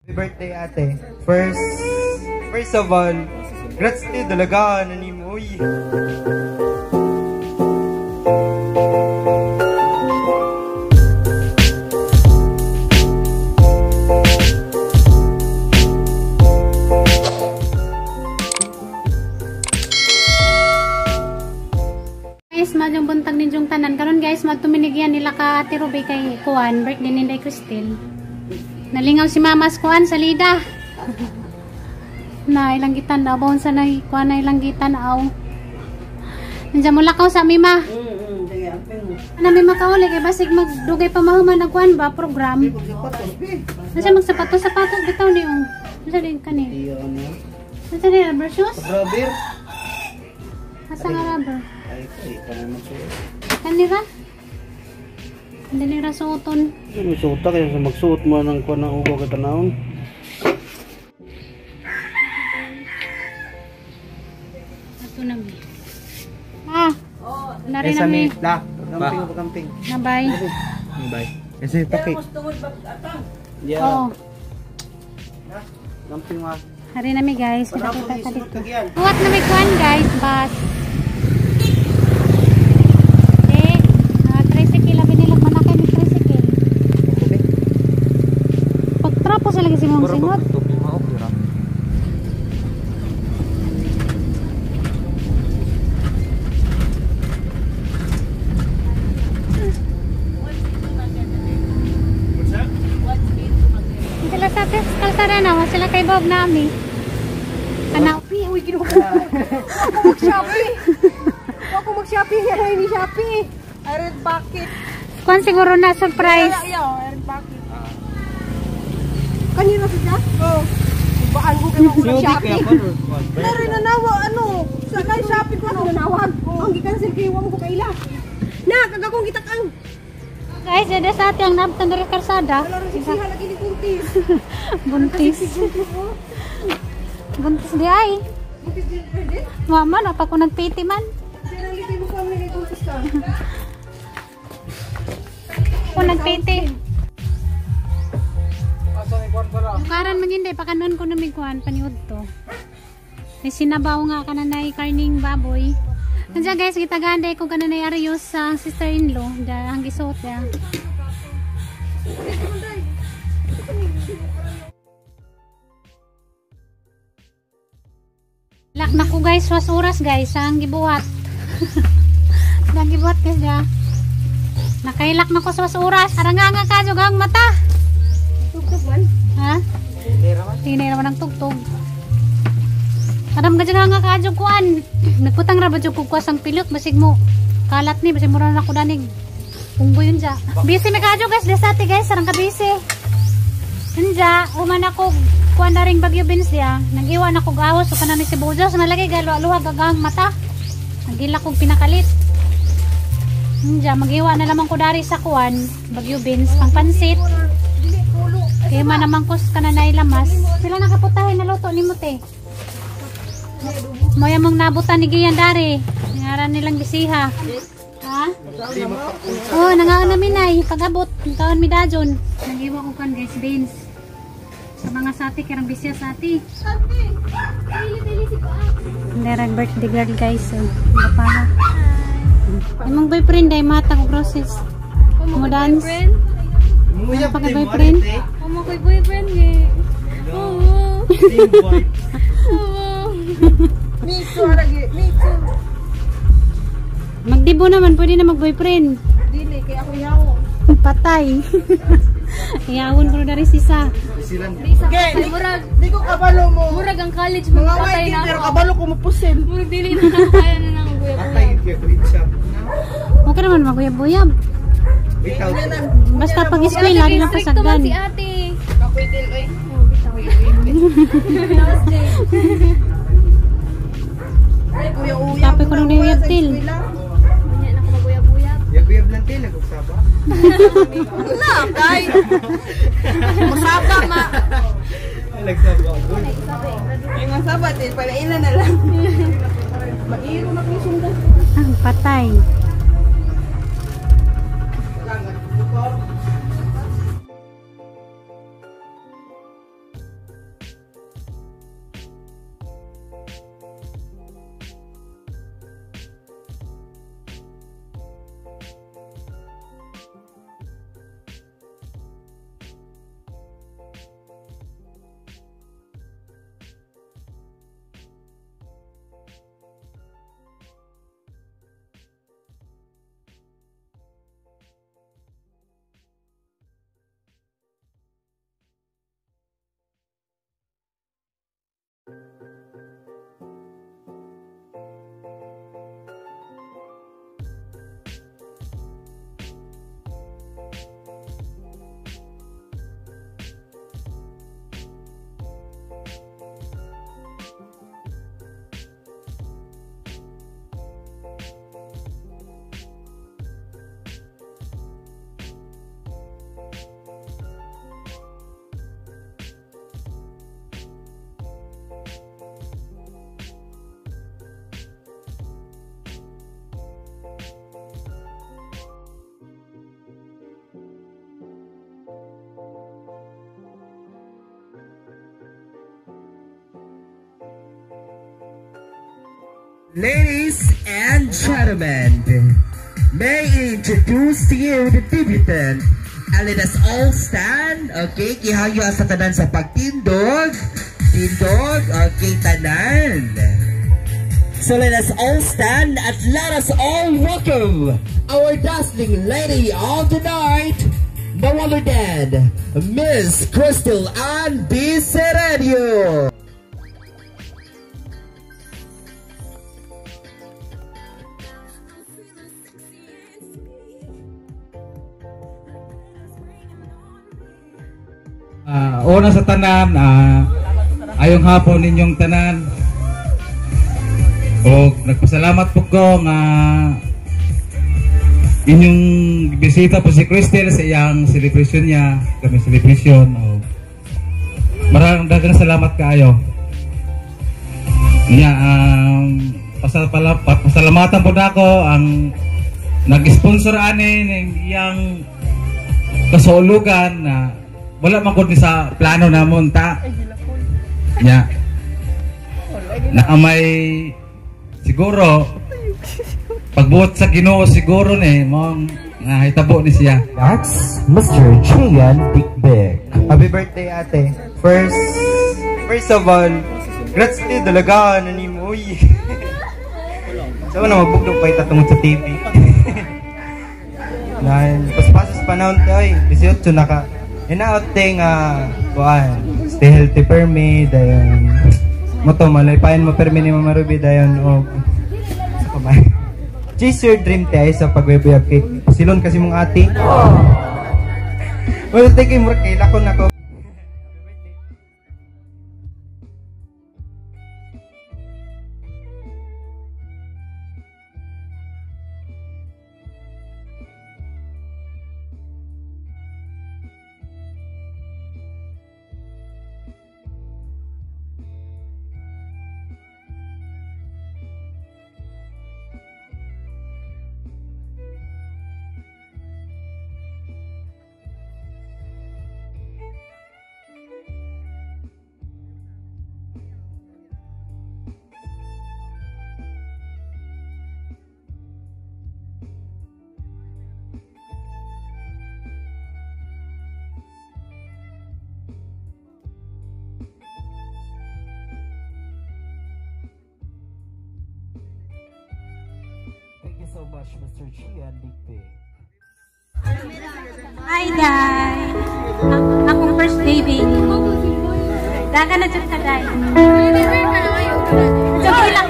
Happy birthday, ate. First of all, congrats te, dalaga na nimo, uy. Guys, madyong buntag ninyong tanan. Karon guys, magtuminigyan nila ka Ate Ruby kay Kuan, birthday ni Inday Cristel. Nalingaw si Mama sa Kuan sa lida. Na ilang gitan na bawon sa nay kuan na ilang gitan aw. Nandiyan mo lakaw sa mima. Sige, amping mo. Ana mi makauli kay basig magdugay pa mahuman ang kuan ba program. Nasa magsapatos sapatos bitaw ni oh. Unsa din kani? Iyo ano? Unsa din rubber shoes? Rubber. Asa nga rubber? Ay, ay, kanang magsuot. Kanira? Dili ra suoton. Ano suot kaya sa magsuot mo ng kuan ng ugo ka tanawon. Ato na mi. Ah. Nari na mi. La. Kamping pa kamping. Na bye. Bye. Kasi paki. Yeah. Oh. Kamping ma. Hari na mi guys. Kita-kita ta dito. Buhat na mi kuan guys, bus. Eh, tricycle labi nila manakay mi tricycle. Pagtrapo sa lagi si mong singot. Sila sa kalsada na, sila kay Bob nami. Kana Uy, gino ko. Ako mag-Shopee. Ako mag-Shopee. Yan ni Shopee. Red bucket. Kuan siguro na surprise. Ayaw, red bucket. Kanina siya? Oo. Baan ko kayo mag-Shopee. Pero nanawa, ano? Sa kay Shopee ko nanawag. Ang gi-cancel kayo wa mo ko kaila. Na, kagakong gitakang. Guys, yun sa ate ang nabtan diri kalsada. Wala rin siksihan lagi ni buntis. Buntis. Buntis di ay. Buntis din pwede? Mama, napa ko nagpiti man. Siya nang litay mo kung ano buntis ka. Ako nagpiti. Karan magindi, pakanon ko na may kuhan, paniod to. May sinabaw nga ka na nay karning baboy. Nandiyan guys, gitagaan day ko ka na nay Arios sa sister-in-law. Diyan, ang gisuot ya. Lak na ko guys, was oras guys, ang gibuhat. Ang gibuhat guys ya. Nakailak na ko sa was oras. Aranga nga ka jug ang mata. Tugtog man. Ha? Tinay naman ang tugtog. Aram ka dyan nga kaadyo kuan. Nagputang ra ba jud ko kuwas ang pilot basig mo. Kalat ni basig mura na ko danig. Unggoy yun dya. Busy may kaadyo guys, desate guys, sarang ka busy. Nja, uman ako kuan na ring Bagyo beans diya. Nag-iwan ako gawas so kanani si Bojos malagay galuha gagang mata. Nagila kog pinakalit. Nja, mag-iwa na lamang ko dari sa kuan, Bagyo beans pang pansit. Kaya man naman ko kananay lamas. Sila nakaputahin na luto ni mo te. Moya mong nabutan ni Gian dari. Ngaran nilang bisiha. Ha? Oh, nangaon na minay pag-abot. Taon mi dajon. Nagiwa ko kan guys beans. Sa mga sati karang bisiha sati. Nderag birthday girl guys. Oh. Pa. Imong boyfriend day mata ko process. Mo dance. Muyab Pag boyfriend? Amo koy boyfriend eh. Oo. Oo. Me too, aragi. Me too. Magdibo naman, pwede na mag-boyfriend. Dili, kay ako yawo. Patay. Iyawon ko na rin sisa. Okay, di ko kabalo mo. Murag ang college mo Mga patay white na pero ako. kabalo ko mapusil. Murag dili na ako kaya na nang Patay buyab-buyab. Okay naman maguyab-buyab. Basta pag-eskwela, lagi na Stricto man pasagdan. si ate. Kapitil oy. Ay, kuya uya. Tapos ko nung niyab-til. Unya na ako magbuyab-buyab. Yab-yab lang te, nagugsaba. Wala, kay. Masaba ma. Nagsaba. Ay, masaba til palaina na lang. Mairo na kung sunggo. Ang patay. Ladies and gentlemen, may I introduce to you the debutant. And let us all stand. Okay, gihangyo sa tanan sa pagtindog. Tindog, okay, tanan. So let us all stand and let us all welcome our dazzling lady of the night, no other than Miss Crystal Ann B. Serenio. Una sa tanan, ayong hapon ninyong tanan. O nagpasalamat po ko nga inyong bisita po si Crystal sa iyang celebration niya, kami celebration. O maraming daghang salamat kaayo. Niya pasalamatan po nako ang nag-sponsor ani ning iyang kasulugan na wala man gud ni sa plano namon ta. Nya. Na may siguro pagbuot sa Ginoo siguro ni mong nahitabo ni siya. Next, Mr. Gian Bikbik. Happy birthday, ate. First of all, congrats te, dalaga na ni mo. Uy. So na magbugdog pa itatungod sa TV. Dahil paspasos panahon te oy, 18 na ka. Inaot te nga kuan, stay healthy per me dayon. Moto malaypayan mo permi ni Mama Ruby dayon og sa kamay. Chase your dream te ay sa pagwebuyab kay silon kasi mong ate. Well, te kay murag kay lakon nako. Thank you so much, Mr. Gian Bikbik. Hi, Day. Akong first baby. Daga na dyan ka, Day. Joke lang.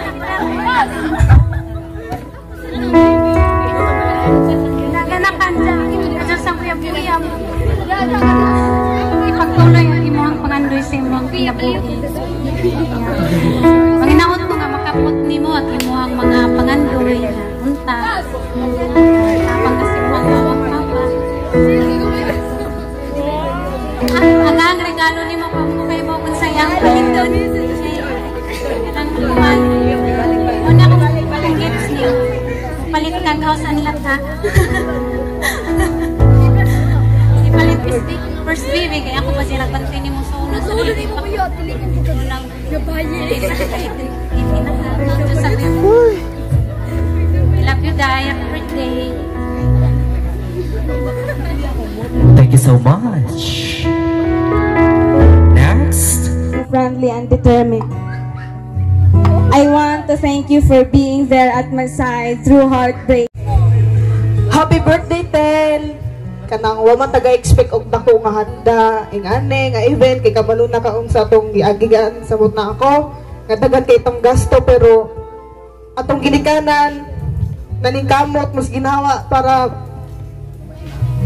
Daga na ka dyan. Dyan sa kuyab-kuyab. Ipagtuloy ang imong pangandoy sa imong kinabuhi. Panginaot ko nga makapot nimo ang imong mga pangandoy na unta. Tapang kasi mga mama papa. Ang regalo nimo pa kay mo kung sayang palindon. Kanang kuan. Una kong gifts niyo. Palit kag house and lot ha. Ipalit is first baby kay ako pa siya nagbantay nimo sa una sa unang I love you, Day. Happy birthday. Thank you so much. Next. Friendly and determined. I want to thank you for being there at my side through heartbreak. Happy birthday, Tel! Kanang wa man taga-expect og dako nga handa, ingani nga event kay kabalo na kaon sa atong giagigan samot na ako. Nga daghan kay itong gasto pero atong ginikanan naningkamot mas ginawa para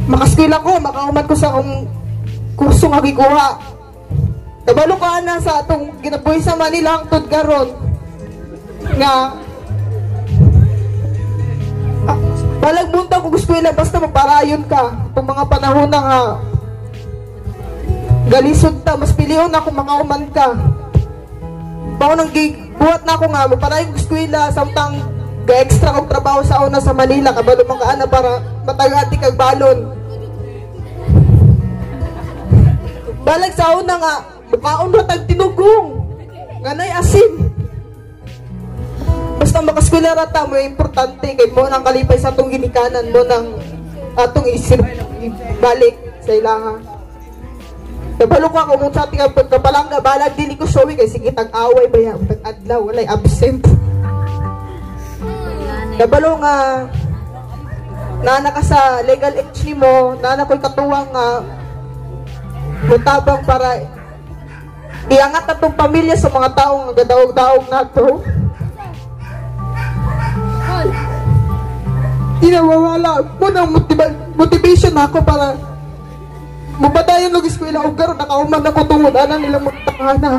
makaskwela ko, makauman ko sa akong kurso nga gikuha. Kabalo ka na sa atong ginabuhi sa Manila hangtod karon nga balag buntag kog eskwela basta magparayon ka. Itong mga panahon na nga galisod ta, mas pilion ako makauman ka. Bao nang buhat na ako nga magparayon kog eskwela samtang ga-extra kog trabaho sa una sa Manila kabalo man ka ana para matagati kag balon. Balag sa una nga mukaon ra tag tinugong nga nay asin. Basta makaskwela ra ta mo, importante kay mo nang kalipay sa atong ginikanan mo nang atong isip balik sa ilaha. Kabalo ko ako kung sa ating pagkapalangga, balag dili ko showy kay sige tag-away ba yan, tag-adlaw, walay absent. Kabalo nga, nana ka sa legal age nimo, nana ko'y katuwang nga mutabang para iangat atong pamilya sa mga taong nga gadaog-daog nato. Di nawawala mo nang motivation ako para mabadayon og eskwela og karon nakauman ako tungod ana nilang magtangana.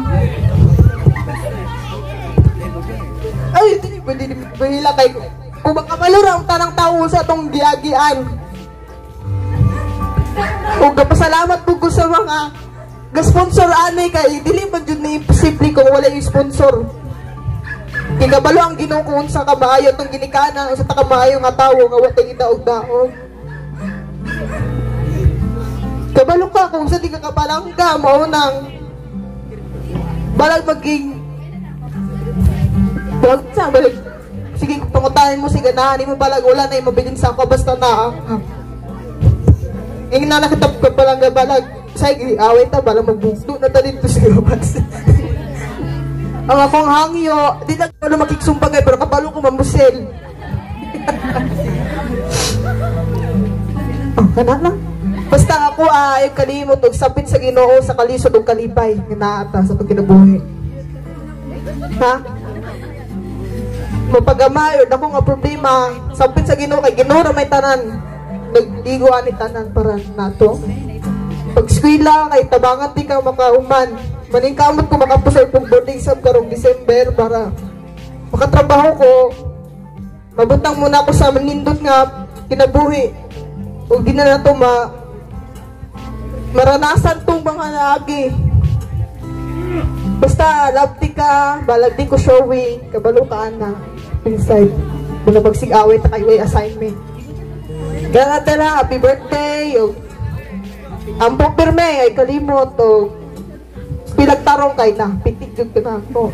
Ay, dili ba dili bahila kay kung makabalo ra ang tanang tawo sa atong giagian. Ug gapasalamat pud ko sa mga ga-sponsor ani kay dili man jud ni imposible kung wala yung sponsor. Kay kabalo ang Ginoo kung unsa ka maayo tong ginikanan, unsa ta ka maayo nga tawo nga wa tay gidaog-daog. Kabalo ka kung sa di ka kapalangga, mao nang balag maging balag sa balag sige pangutanin mo si ganahan mo balag wala na yung mabilin sa ako basta na ingin na nakita ko palangga balag sige away ta balag magbugto na ta dito sa labas. Ang akong hangyo di lang ko makiksumbagay pero kabalo ko mamusel. Oh, kana lang. Basta ako ay kalimot og sapit sa Ginoo sa kalisod og kalipay nga naata sa pagkinabuhi. Ha? Mapagamay or dako nga problema, sapit sa Ginoo kay Ginoo ra may tanan. Nagdigo ani tanan para nato. Pag-eskwela kay tabangan di ka makauman. Maningkamot ko makapusay pong boarding exam karong December para makatrabaho ko. Mabutang muna ako sa manindot nga kinabuhi. Ug di na nato maranasan tong mga naagi. Basta love ti ka, balag di ko showing, kabalo ka na. Inside. Muna pagsigaway ta kay way assignment. Gana tala, happy birthday. Ampo pirme ay kalimot og pilagtarong kay na, pitig jud ka na ako.